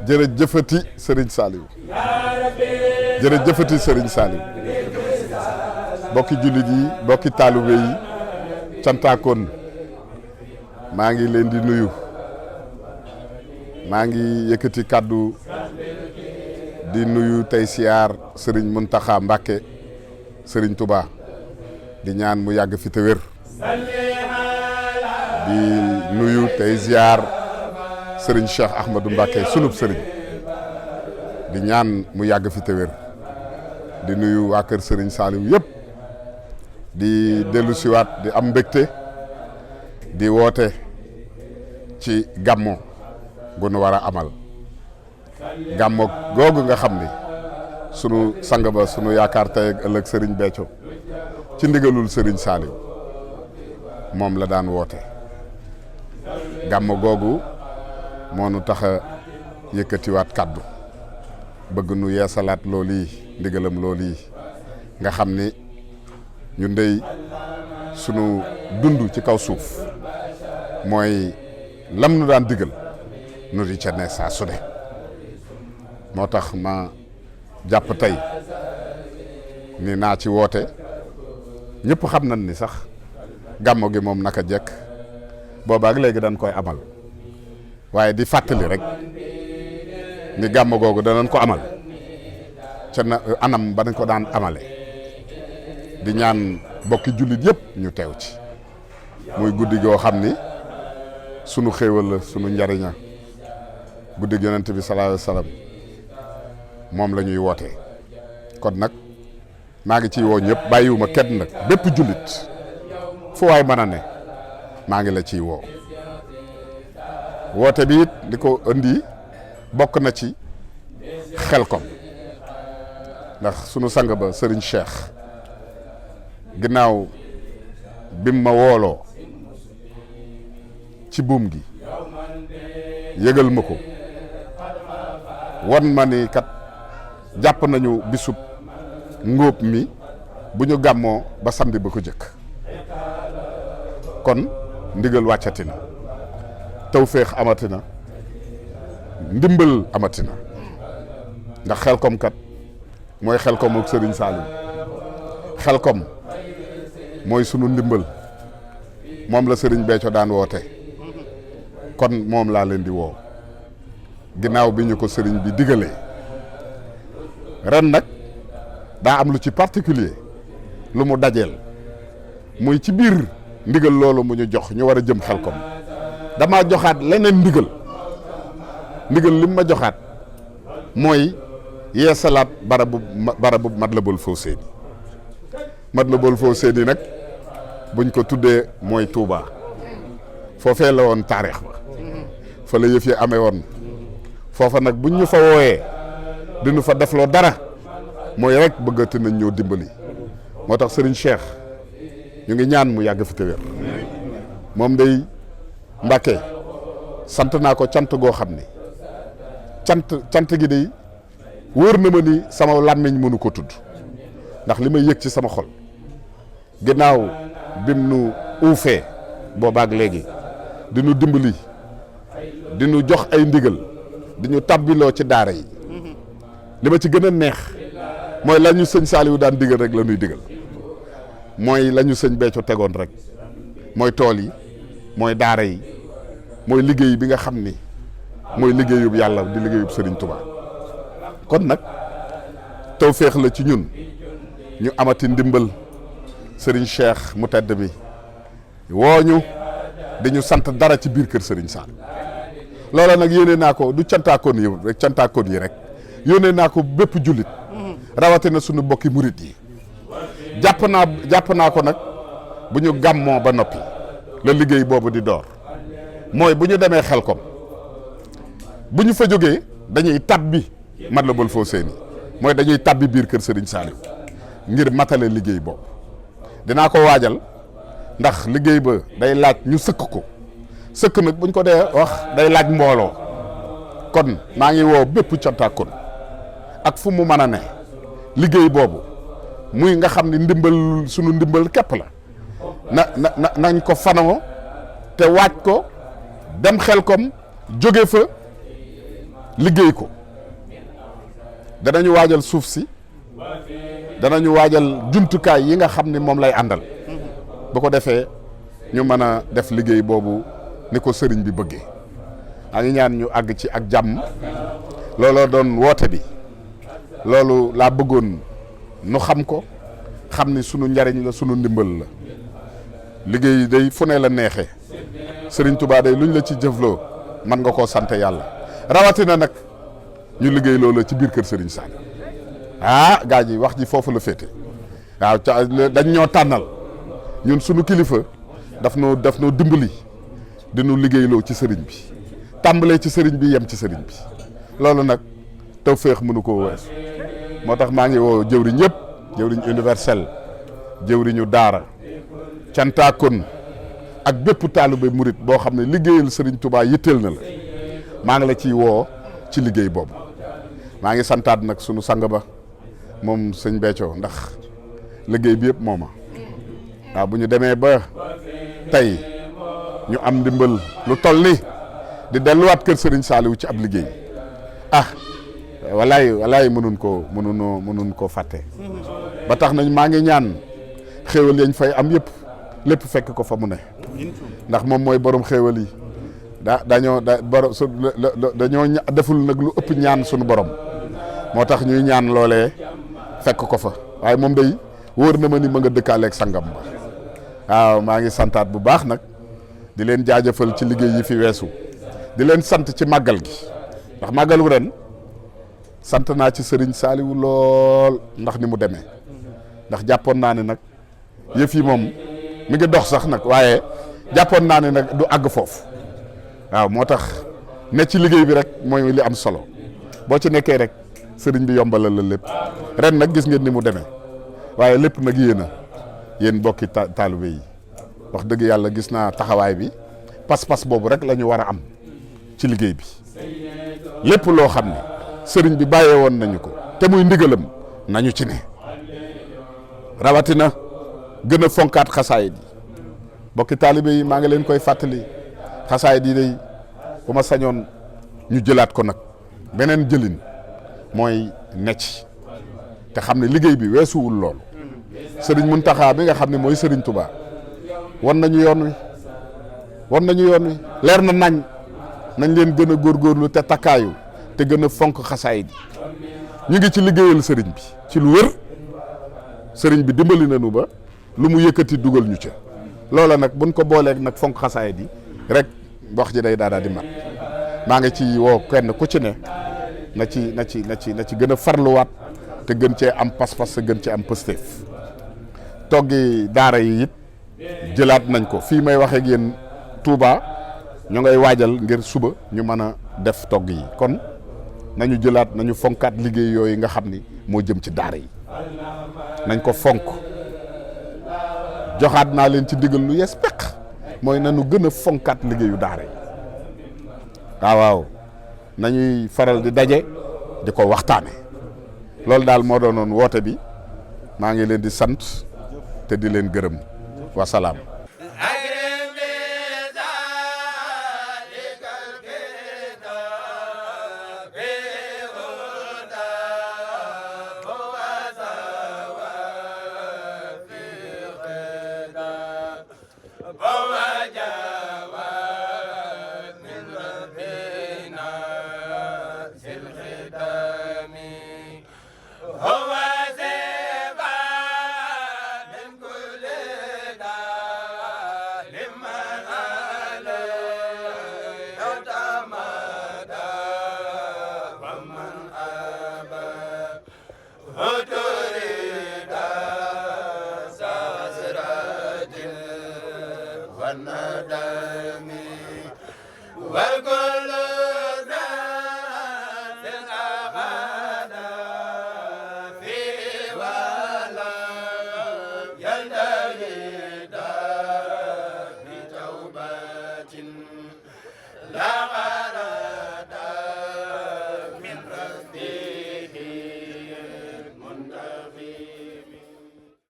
jërëjëfati Serigne Saliou jërëjëfati Serigne Saliou bokki jullit yi bokki taalibe yi cantaakoon maa ngi leen di nuyu maa ngi yëkkati kàddu di nuyu tey siyaar Serigne Mountakha Mbacké Serigne Touba di ñaan mu yàgg fi te wér di nuyu tey ziar Serigne Cheikh Ahmadou Mbacké sunub Serigne di ñaan mu yàgg fi te wér di nuyu waa kër Serigne Saliou yëpp di dellu siwaat di am mbégte di woote ci gàmmo gu nu war a amal gàmmo googu nga xam ni sunu sang ba sunu yaakaar tey ak ëllëg Serigne Béthio ci ndigalul Serigne Saliou moom la daan woote gàmmo googu moo nu tax a yëkkatiwaat kàddu bëgg nu yeesalaat loolu yi ndigalam loolu yi nga xam ni ñun dey sunu dund ci kaw suuf mooy lam nu daan digal nu di ca ne saa su ne moo tax ma jàpp tey ni naa ci woote ñëpp xam nañ ni sax gàmmo gi moom naka jekk boobaak léegi dañ koy amal waaye di fàttali rek ni gàmmo googu danañ ko amal ca na anam ba dañ ko daan amale di ñaan bokki jullit yëpp ñu teew ci muy guddi goo xam ni sunu xéewal la sunu njariña guddi gi yonent bi sallallahu alayhi wasallam moom la ñuy wootee kon nag maa ngi ciy woo ñëpp bàyyiwuma kenn nag bépp jullit fu waay mën a ne maa ngi la ciy woo woote bi it di ko indi bokk na ci Xelkom ndax sunu sang ba Serigne Cheikh ginnaaw bim ma wooloo ci buum gi yëgal ma ko won ma ni kat jàpp nañu bisub ngóob mi bu ñu gàmmoo ba samedi ba ko jëkk kon ndigal wàccati na tawféex amati na ndimbal amati na ndax Xelkom kat mooy Xelkom ak Serigne Saliou Xelkom mooy sunu ndimbal moom la Serigne Béthio daan woote kon moom laa leen di woo ginnaaw bi ñu ko Serigne bi digalee ren nag daa am lu ci particulier lu mu dajeel muy ci biir ndigal loolu mu ñu jox ñu war a jëm Xelkom damaa joxaat leneen ndigal lim ma joxaat mooy yeesalaat barabu Matlabul Fawzayni Matlabul Fawzayni nag buñ ko tuddee mooy Touba foofee la woon taarix ba fa la yëf yi amee woon foofa nag buñ ñu fa wooyee diñu fa defloo dara mooy rek bëggati nañ ñoo dimbali moo tax Serigne Cheikh ñu ngi ñaan mu yàgg fi te wér moom day Mbacké sant naa ko cant goo xam ni cant gi day wóor na ma ni sama làmmiñ mënu ko tudd ndax li may yëg ci sama xol ginnaaw bim nu uufee boobaak léegi di nu dimbali di nu jox ay ndigal di ñu tabbiloo ci daara yi li ma ci gën a neex mooy la ñu sëñ Saliou daan digal rek la ñuy digal mooy la ñu sëñ Béthio tegoon rek mooy tool yi mooy daara yi mooy liggéey bi nga xam ni mooy liggéeyub yàlla di liggéeyub Serigne Touba kon nag tawféex la ci ñun ñu amati ndimbal Serigne Cheikh mu tedd mi wooñu di ñu sant dara ci biir kër Serigne Saliou loola nag yónnee naa ko du cantaakoon yi rek yónnee naa ko bépp jullit rawatina sunu mbokki murit yi jàpp naa ko nag bu ñu gàmmoo ba noppi la liggéey boobu di door mooy bu ñu demee Xelkom bu ñu fa jógee dañuy tabbi Matlabul Fawzayni mooy dañuy tabbi biir kër Serigne Saliou ngir matale liggéey boobu dinaa ko waajal ndax liggéey ba day laaj ñu sëkk ko sëkk nag buñ ko dee wax day laaj mbooloo kon maa ngi woo bépp cantaakoon ak fu mu mën a ne liggéey boobu muy nga xam ni ndimbal sunu ndimbal képp la nañ ko fanoo te waaj ko dem Xelkom jóge fa liggéey ko danañu waajal suuf si danañu waajal jumtukaay yi nga xam ni moom lay àndal bu ko defee ñu mën a def liggéey boobu ni ko sëriñ bi bëggee a ngi ñaan ñu àgg ci ak jàmm looloo doon woote bi loolu laa bëggoon nu xam ko xam ni sunu njariñ la sunu ndimbal la liggéey day fu ne la neexee sëriñ Touba day luñ la ci jëfloo mën nga koo sant yàlla rawatina nag ñu liggéey loolu ci biir kër sëriñ Sall gaa ji wax ji foofu la féete waaw dañ ñoo tànnal ñun sunu kilifa daf noo dimbali dinu liggéeyloo ci sëriñ bi tàmbalee ci sëriñ bi yem ci sëriñ bi loolu nag tawféex mënu koo weesu moo tax maa ngi woo jëwriñ yëpp jëwriñ universel jëwriñu daara cantaakon ak bépp taalibe murit boo xam ne liggéeyal sëriñ Touba yitteel na la maa ngi la ciy woo ci liggéey boobu maa ngi santaat nag sunu sang ba moom sëñ Béthio ndax liggéey bi yëpp mooma waaw bu ñu demee ba tey ñu am ndimbal lu toll ni di delluwaat kër sëriñ Saliou ci ab liggéey walaay mënun koo fàtte ba tax nañ maa ngi ñaan xéewal yañ fay am yëpp lépp fekk ko fa mu ne ndax moom mooy borom xéewal yi dañoo deful nag lu ëpp ñaan suñu borom moo tax ñuy ñaan loolee fekk ko fa waaye moom day wóor na ma ni ma nga dëkkaaleeg sangam ba waaw maa ngi santaat bu baax nag di leen jaajëfal ci liggéey yi fi weesu di leen sant ci màggal gi ndax màggalu ren sant naa ci sëriñ Saliou lool ndax ni mu demee ndax jàppoon naa ne nag yëf yi moom mi ngi dox sax nag waaye jàppoon naa ne nag du àgg foofu waaw moo tax ne ci liggéey bi rek mooy li am solo boo ci nekkee rek sëriñ bi yombalal la lépp ren nag gis ngeen ni mu demee waaye lépp nag yéen bokki taalibe yi wax dëgg yàlla gis naa taxawaay bi pas-pas boobu rek la ñu war a am ci liggéey bi lépp loo xam ne sëriñ bi bàyyee woon nañu ko te muy ndigalam nañu ci ne rawatina gën a fonkaat xasaayid yi bokki taalibe yi maa ngi leen koy fàttali xasaayid yi day bu ma sañoon ñu jëlaat ko nag beneen jëlin mooy necc te xam ne liggéey bi weesuwul loolu sëriñ Muntaxa bi nga xam ne mooy sëriñ Touba wan nañu yoon wi leer na nañ leen gën a góorgóorlu te takkaayu te gën a fonk xasaayid yi ñu ngi ci liggéeyal sëriñ bi ci lu wër sëriñ bi dimbali nañu ba lu mu yëkkati dugal ñu ca loola nag buñ ko booleeg nag fonk xasaayid yi rek wax ji day daal di mat maa ngi ci woo kenn ku ci ne na ci gën a farluwaat te gën cee am pas-pas te gën cee am pësteef toggi daara yi it jëlaat nañ ko fii may waxee ak yéen Touba ñu ngay waajal ngir suba ñu mën a def togg yi kon nañu jëlaat nañu fonkaat liggéey yooyu nga xam ni moo jëm ci daara yi nañ ko fonk joxaat naa leen ci digal lu yes peq mooy nañu gën a fonkaat liggéeyu daara yi waaw nañuy faral di daje di ko waxtaane loolu daal moo doonoon woote bi maa ngi leen di sant te di leen gërëm wasalaam. والكل